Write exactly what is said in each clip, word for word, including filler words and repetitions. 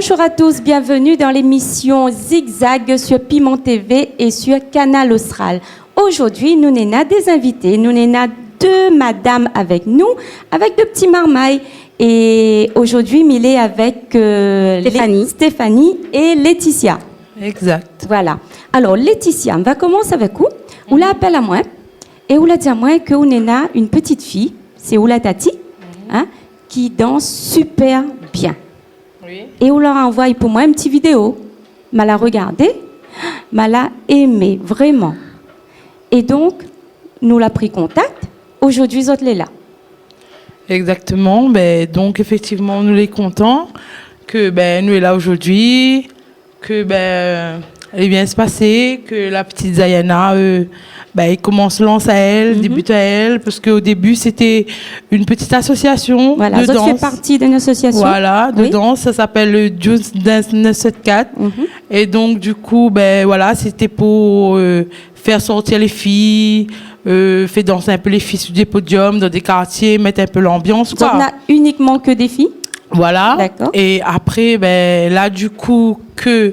Bonjour à tous, bienvenue dans l'émission Zigzag sur Piment T V et sur Kanal Austral. Aujourd'hui, nou néna dé zinvité, nou néna dé madam avèk nou, avèk dé ti marmay. É zordi, mi lé avèk, euh, Lé-, Stéphanie. Stéphanie é Laetitia. Exact. Voilà. Alor, Laetitia, mi sa komans avèk ou. Ou la apèl amoin é ou la di amoin ke ou néna in ti fiy, sé ou la tati, hein, ki dans super bien. Oui. É ou la anvoy pou moin in ti vidéo. Ma la rogardé, ma la émé, vréman. É donk, nou la pri kontak, zordi zot lé la. Exactement, ben, donk, éfèktivman, nou lé kontan ke, ben, nou lé la zordi, ke, ben, lé bien pasé, ke la ti Zayana, euh, ben, i komans lans aèl, début aèl, parske o début, sété in ti asosiasion de dans. Voilà, zot i fé parti d'in asosiasion. Voilà, de dans, sa i apèl le Djouz Dance neuf sept quatre. É donk, du kou, ben, voilà, sété pou, euh, fé sortir lé fiy, euh, fé dans in pé lé fiy su dé podium, dan dé kartié, mèt in pé lanbians, koi. Zot néna inikman ke dé fiy ? Voilà. D'accord. É apré, ben, la, du kou, ke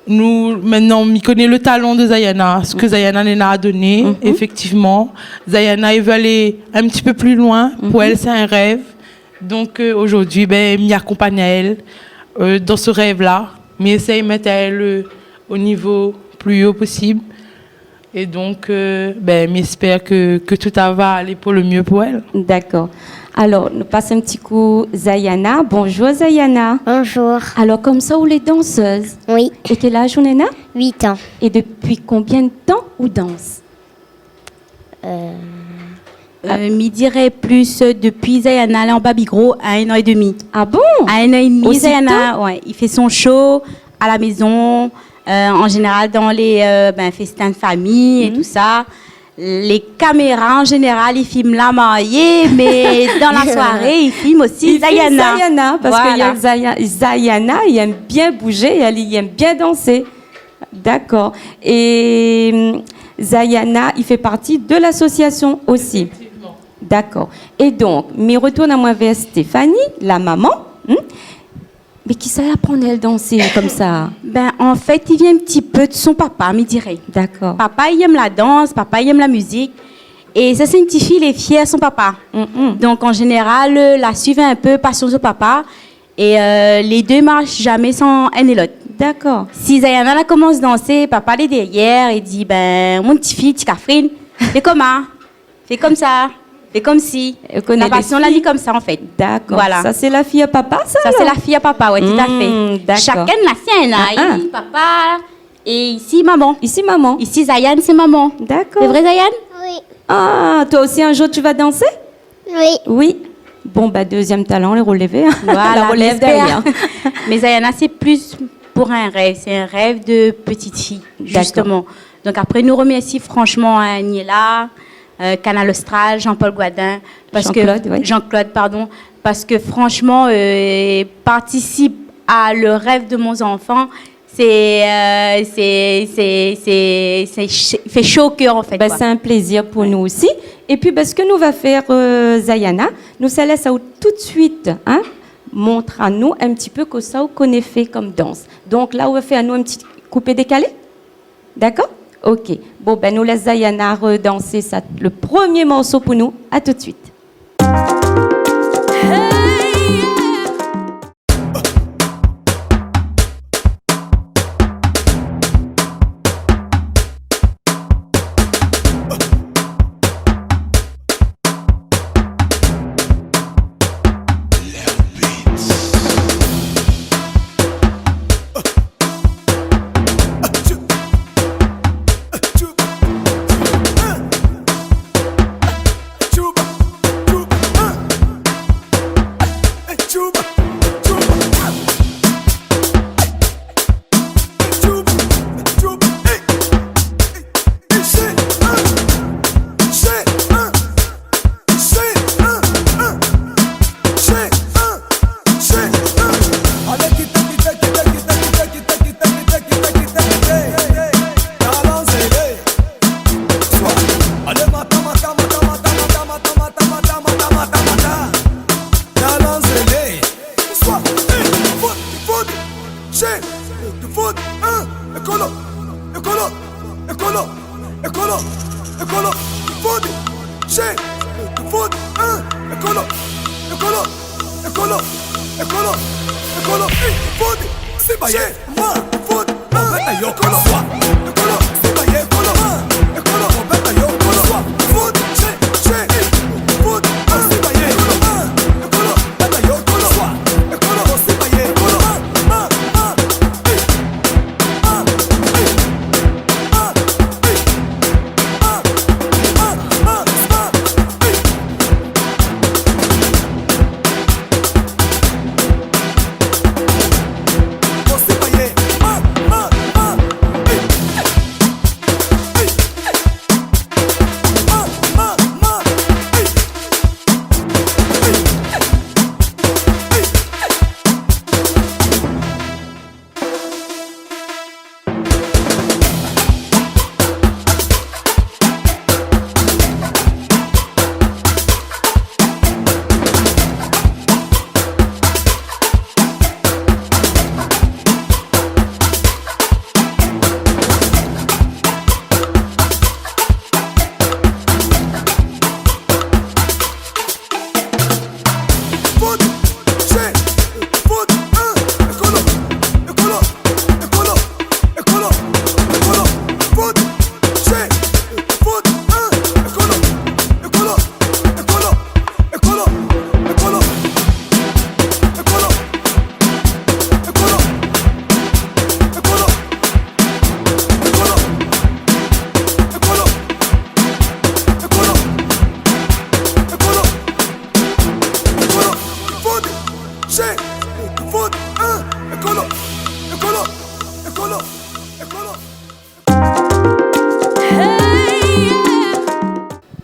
nou, mintnan, mi koné le talan de Zayana, sak Zayana néna a doné, éfèktivman. Zayana, èl i vé alé in ti pé pli loin. Pou èl, sé in rèv. Donk, euh, zordi, ben, mi akonpagn aèl, euh, dan se rèv-la. Mi éséy mèt aèl, euh, o nivo pli o posib. É donk, euh, ben, mi èspèr ke, ke tout sa va alé pou le mieux pou èl. D'accord. Alor, nou pas in ti kou Zayana. Bonjour, Zayana. Bonjour. Alor, konmsa, ou lé dansèz ? Oui. É kèl az ou néna ? Huit ans. É dopi konbien d'tan ou dans ? Euh, euh, mi diré plis, euh, dopi Zayana lé an babigro, a in an é demi. Ah bon ? A in an é demi, osi Zayana, ouais, i fé son show a la maison, euh, an zénéral dan lé, euh, ben, festin de famiy é tousa. Lé kaméra, an zénéral, i film la marié, mé dan la soiré, i film osi Zayana. I film Zayana, parske néna Zaya-, Zayana, i èm bien bouzé, èl i èm bien dansé. D'accord. É, hum, Zayana, i fé parti de l'asosiasion osi. Éfèktivman. D'accord. É donk, mi retourn amoin vèr Stéphanie, la maman, hmm ? Mé kisa la aprann aèl dansé konmsa ? Ben, an fèt, i vien in ti pé de son papa, mi diré. D'accord. Papa, i èm la dans, papa, i èm la mizik. É sa, sé in ti fiy, lé fièr son papa. Mm, mm. Donk, an zénéral, euh, la suiv in pé pasion son papa. É, euh, lé dé i marsh zamé san inn é lot. D'accord. Si Zayana la komans dansé, papa lé dèrièr, i di, ben, mon ti fiy, ti Kafrine, fé koman ? Fé konmsa, fé konmsi. La pasion la ni konmsa, an fèt. D'accord. Voilà. Sa, sé la fiy a papa, sa, alor ? Sa, sé la fiy a papa, ouais, tout à fait. Hmm, d'accord. Shakinn la sienne, hein. Ah, ah. Isi papa, é isi maman. Isi maman. Isi Zayan, sé maman. D'accord. Sé vré, Zayan ? Oui. Ah, toi aussi, un jour, tu vas danser ? Oui. Oui. Bon, bah, deuxième talent, le relevé, hein. Voilà, la relève derrière. Mé Zayana, sé plis pou in rèv. Sé in rèv de petite fille, d'accord, justement. Donk apré, nou remèrsi franchman, hein, Niela, euh, Kanal Austral, Jean-Paul Guadin, parske Jean-Claude, oui. Jean-Claude, pardon, parske franchman, euh, partisip a le rèv de mon zanfan, sé, euh, sé, sé, sé, sé ch-, fé sho o kèr, an fèt, koi. Ben, sé in plézir pou nou osi. Épi, ben, sak nou va fèr, euh, Zayana, nou sa lès aou tout de suite, hein, montr anou in ti pé kosa ou koné fé kom dans. Donk la, ou va fé anou in ti koupé-dékalé. D'accord ? Ok. Bon, ben, nou lès Zayana redansé sa, le premié morso pou nou. À tout de suite.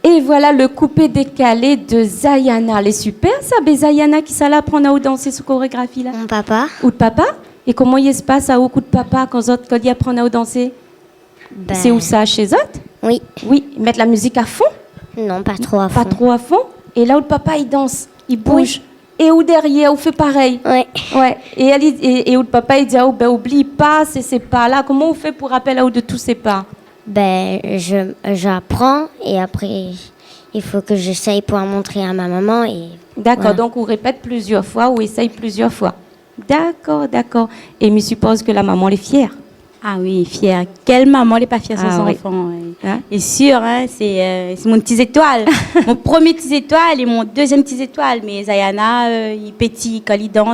Et voilà le coupé décalé de Zayana. Lé super sa. Bé Zayana, kisa la aprann aou dansé sou korégrafi la ? Mon papa. Out papa ? É koman i spas aou, out papa, kan zot, kan li aprann aou dansé ? Ben. Sé ousa, shé zot ? Oui. Oui, i mèt la mizik a fon ? Non, pa tro a fon. Pa tro a fon ? É la, out papa i dans, i bouz. Oui. É ou dèrièr, ou fé parèy. Ouais. Ouais. É èl, é, é out papa i di aou, ben, oubli pa, sé, sé pa la. Koman ou fé pou rapèl aou de tout sé pa ? Ben, je, j'apprends et après, il faut que j'essaye pour montrer à ma maman et voilà. D'accord, donc ou répèt plizièr foi, ou éséy plizièr foi. D'accord, d'accord. É mi sipoz ke la momon lé fièr. Ah oui, fièr. Kèl momon lé pa fièr son zanfan, oui. Hein ? É sir, hein, sé, euh, sé mon ti zétoil. Mon promié ti zétoil é mon dézièm ti zétoil. Mé Zayana, euh, i péti kan li dans.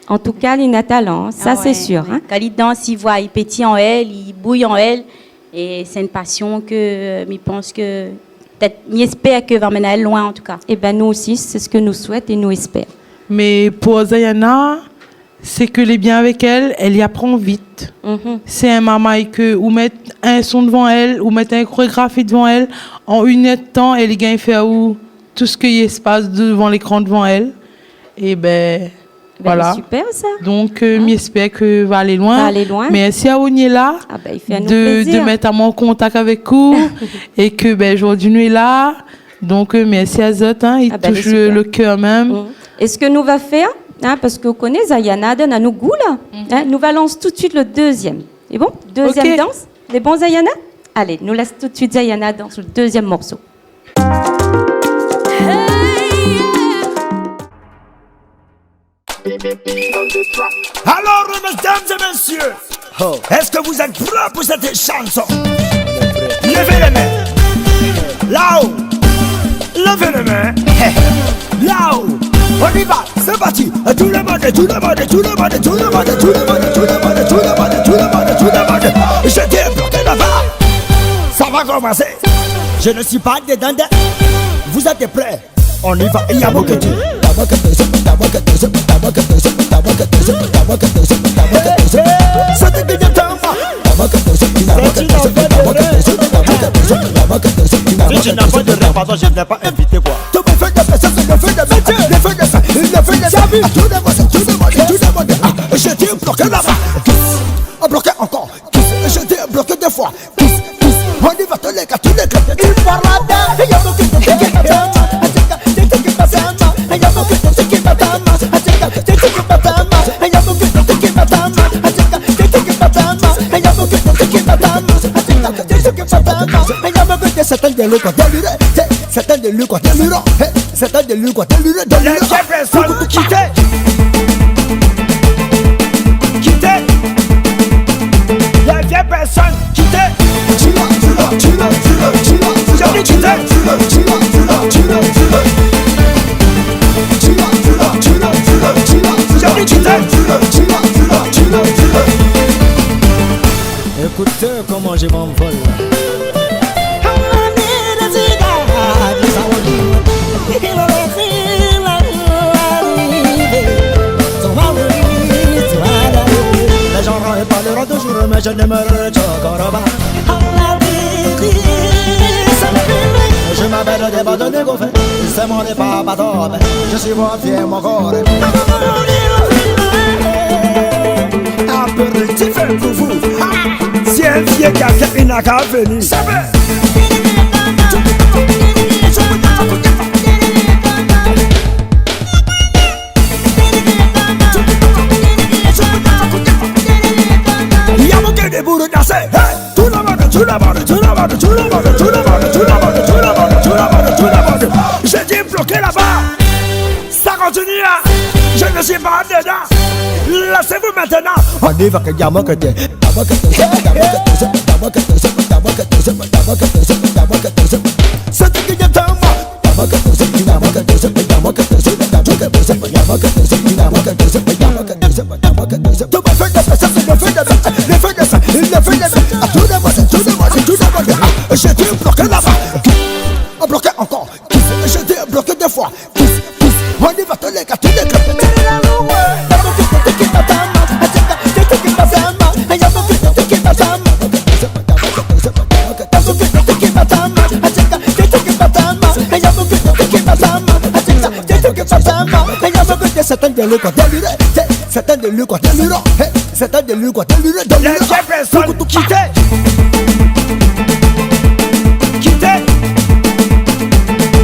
An tou ka, li na talan, sa sé sir, hein. Ah ouais, ouais. Kan li dans, i voi, i péti an èl, i bouy an èl. É sé in pasion ke, euh, mi pans ke, pétèt, mi èspèr ke va amenn aèl loin, an tou ka. Eh ben, nou osi, sé sak nou souèt é nou èspèr. Mé pou Zayana, sak lé bien avèk èl, èl i aprann vit. Mhm. Sé in marmay ke ou mèt in son dovan èl, ou mèt in korégrafi dovan èl, an inn èr d'tan, èl i gingn fé aou tout sak i spas dovan lékran dovan èl. Eh ben, voilà. Ben, super sa. Donk, euh, mi èspèr ke va alé loin. Va alé loin. Mèrsi aou, Niela, de, de mèt amoin an kontak avèk ou. Ah ben, i fé anou plézir. É ke, ben, zordi nou lé la. Donk, euh, mèrsi azot, hein, i toush le, le kèr mèm. Ah ben, lé super. Mm. É sak nou va fèr, hein, parske ou koné, Zayana i donn anou gou la. Mhm. Hein, nou va lans tout suit le dézièm. Lé bon ? Dézièm dans. Ok. Lé bon, Zayana ? Alé, nou lès tout suit Zayana dans le dézièm morso. Alors, mesdames et messieurs, est-ce que vous êtes prêts pour cette chanson ? Levez les mains. Là-haut. Levez les mains. Là-haut. On y va. C'est parti. Tout le monde, tout le monde, tout le monde, tout le monde, tout le monde, tout le monde, tout le monde, tout le monde, tout le monde. Je dis, bloquez là-bas. Ça va commencer. Je ne suis pas dedans. Vous êtes prêts ? On y va. Yabokete. Si tu n'as pas de rêve, pardon, je ne vais pas inviter, quoi. Tout le monde, tout le monde, tout le monde. Ah, je dis, bloquez là-bas. Bloquez encore. Kiss, je débloque deux fois. Kiss, kiss, on y va, tous les gars, tous les gars. Il parle là, il y a beaucoup de trucs qui passent, il y a beaucoup de trucs qui passent, il y a beaucoup de trucs qui passent, il y a beaucoup de trucs qui passent, il y a beaucoup de trucs qui passent, c'est un délire, quoi, délire, c'est, c'est un délire, quoi, délire, hey, c'est un délire, quoi, délire, délire. Les chefs sont quittés. Quittés. Écoute comment je m'envole. Les gens parleront toujours, mais je ne me retournerai pas. Je m'appelle Débat de Négofé, c'est mon départ, pas d'ordre. Je suis mon fier, mon corps. Apéritif pou zot. Ah, si in vié gars i na ka vni. Ya mon kèr debout, dansé. Hey! Tout le monde, tout le monde, tout le monde, tout le monde, tout le monde, tout le monde, tout le monde, tout le monde, tout le monde. J'ai dit bloqué là-bas. Ça continue, hein. Je ne suis pas dedans. Laissez-vous maintenant. On y va, que diamant que t'es. C'est qui vient de moi. J'ai dit bloqué là-bas. On bloque encore. J'ai dit bloqué deux fois. On y va, tous les gars, tous les gars. Certains de lui quoi, déliré, certains de lui quoi, délirant, hey, certains de lui quoi, déliré, délirant. La vieille personne quittée. Quittée.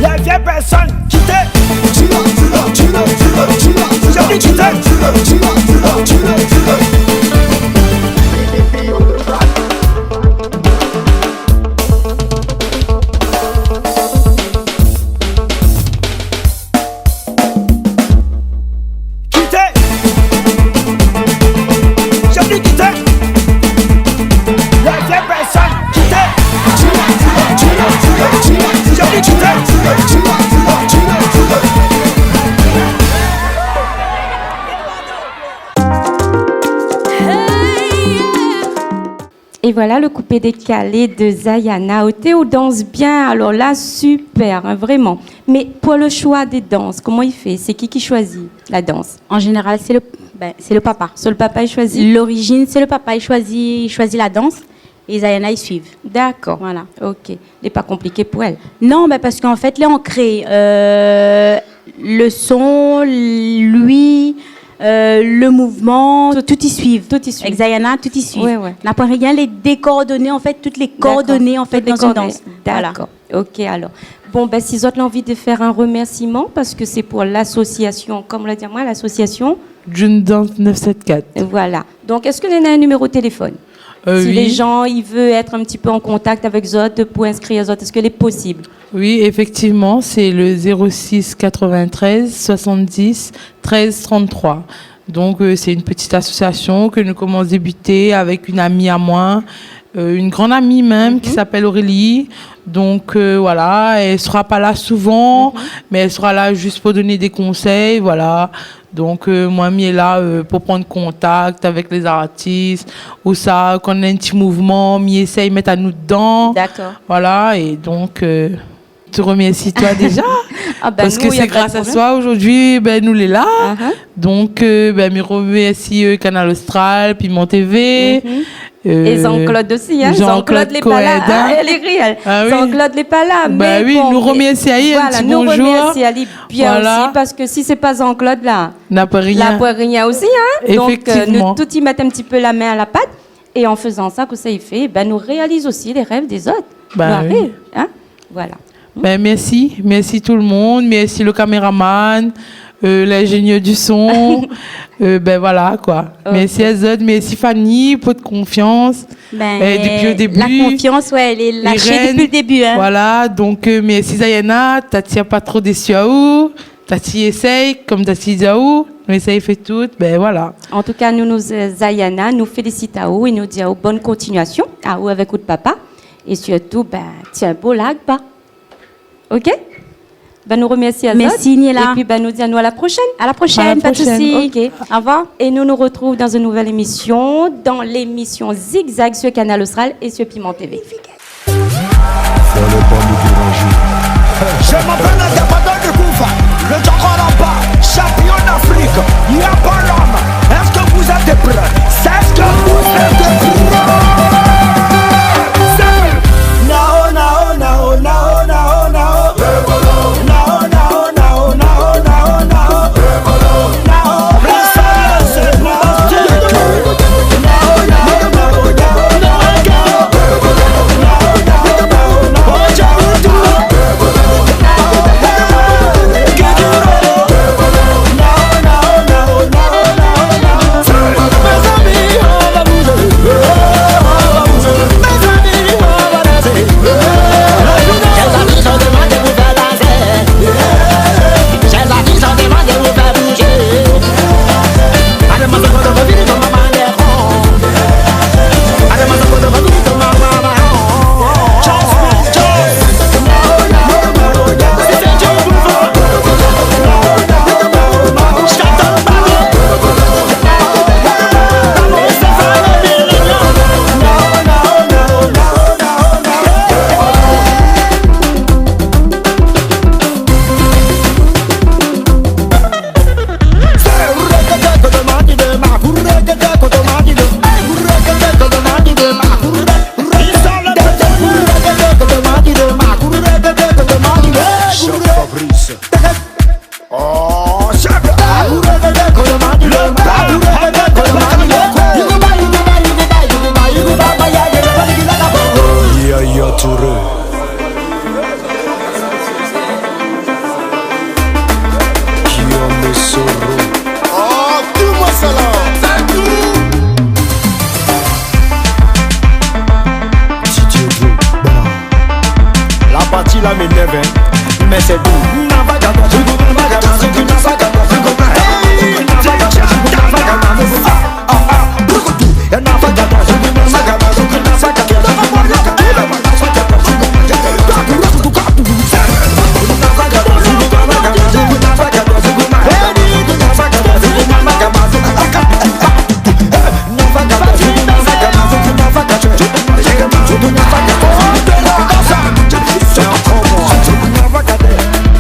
La vieille personne quittée. J'ai dit quittée. Quittez. J'ai dit quittez. La vieille personne, quittez. J'ai dit quittez. Et voilà le coupé décalé de Zayana. Oté, ou dans bien, alors là, super, hein, vraiment. Mais pour le choix des danses, comment il fait ? C'est qui qui choisit la danse ? En général, c'est le, ben, c'est le papa. C'est le papa qui choisit ? L'origine, c'est le papa, il choisit, il choisit la danse et Zayana, il suit. D'accord. Voilà. Ok. Lé pa konpliké pou èl. Non, ben, parce qu'en fait, lé ancré, euh, le son, lui, euh, le mouvement, tout, tout i suiv. Tout i suiv. Èk Zayana, tout i suiv. Ouais, ouais. Na pa rien, lé dékordonné, en fait, toutes les coordonnées, en fait, dans une danse. D'accord. Voilà. D'accord. Ok, alors. Bon, ben, si zot la anvi de faire un remerciement, parce que c'est pour l'association, comme on l'a dit à moi, l'association June Dance neuf sept quatre. Voilà. Donc, est-ce que néna un numéro de téléphone ? Euh, oui. Si les gens, ils veulent être un petit peu en contact avec zot pour inscrire zot, est-ce que lé possible ? Oui, effectivement, c'est le zéro six quatre-vingt-treize soixante-dix treize trente-trois. Donc, euh, c'est une petite association que nous commençons à débuter avec une amie à moi, euh, une grande amie même, qui s'appelle Aurélie. Donc, euh, voilà, elle sera pas là souvent, mais elle sera là juste pour donner des conseils, voilà. Donc, euh, moin, mi lé la, euh, pou pran kontak avèk lé zartis, ou sa, kan néna in ti mouvman, mi éséy mèt anou dedan. D'accord. Voilà, et donc, euh, je te remercie toi déjà, parce que c'est grâce à toi aujourd'hui, ben, nou lé la. Ah ben, nou, y a pas de problème. Donc, euh, ben, mi remercie, euh, Kanal Austral, Piment T V, euh, Jean-Claude aussi, hein. Jean-Claude Cohen, hein. Jean-Claude lé pa la, hein. Jean-Claude lé pa la, mé bon, nou remercie ali, in ti bonjour. Voilà, nou remercie ali bien aussi, parce que si sé pa Jean-Claude la, na pa rien. Na pa rien aussi, hein. Effectivement. Donc, euh, nou tout i mèt in ti pé la min a la pat. Et en faisant ça, kosa i fé, ben, nou réaliz osi lé rèv dé zot. Bah oui. Nou ariv, hein. Voilà. Ben, merci. Merci tout le monde. Merci le caméraman, euh, l'ingénieur du son. Euh, ben, voilà, quoi. Ok. Merci azot. Merci Fanny pou out konfians. Ben, euh, depuis le début. La confiance, ouais, elle est lâchée depuis le début, hein. Voilà, donc, euh, merci Zayana. Tati la pa tro désu aou. Tati éséy, kom Tati di aou, nou éséy fé tout, ben voilà. En tout cas, nou, nou, euh, Zayana, nou félisit aou é nou di aou bonne continuation, aou avèk out papa. É sirtou, ben, tienbo larg pa. Ok ? Ben, nou remèrsi azot. Mèrsi, Niela. Épi, ben, nou di anou à la prochaine. À la prochaine, pas de souci. À la prochaine, ok. Au revoir. Et nous nous retrouvons dans une nouvelle émission, dans l'émission Zigzag sur Kanal Austral et sur Piment T V. Fallait pas me déranger. Je m'appelle Nadia Padon de Koufa, le Djako Lampa, champion d'Afrique. Y a pas l'homme. Est-ce que vous êtes prêts? Est-ce que vous êtes prêts? Nao, nao, nao, nao, nao, nao. Choc Fabrice. Oh, chef. Yaya Touré. Guillaume Soro. Oh, dis-moi ça là. Didier Drogba. La partie là m'énerve, hein. Mais c'est bon.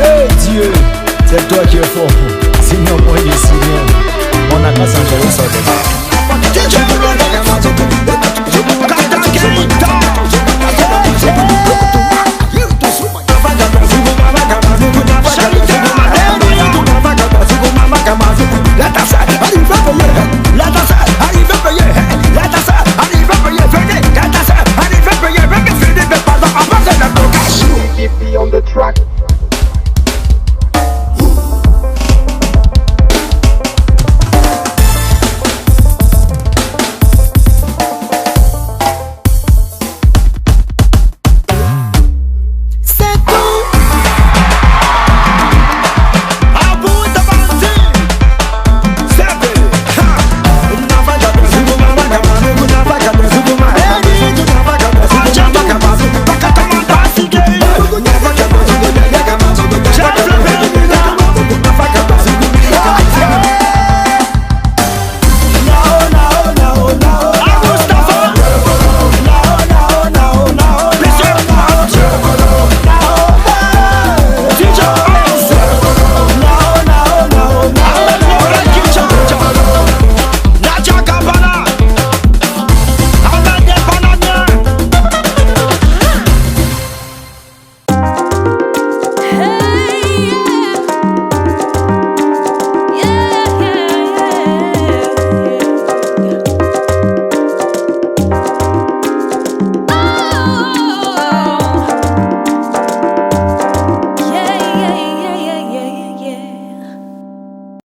Hey Dieu, c'est toi qui es fort.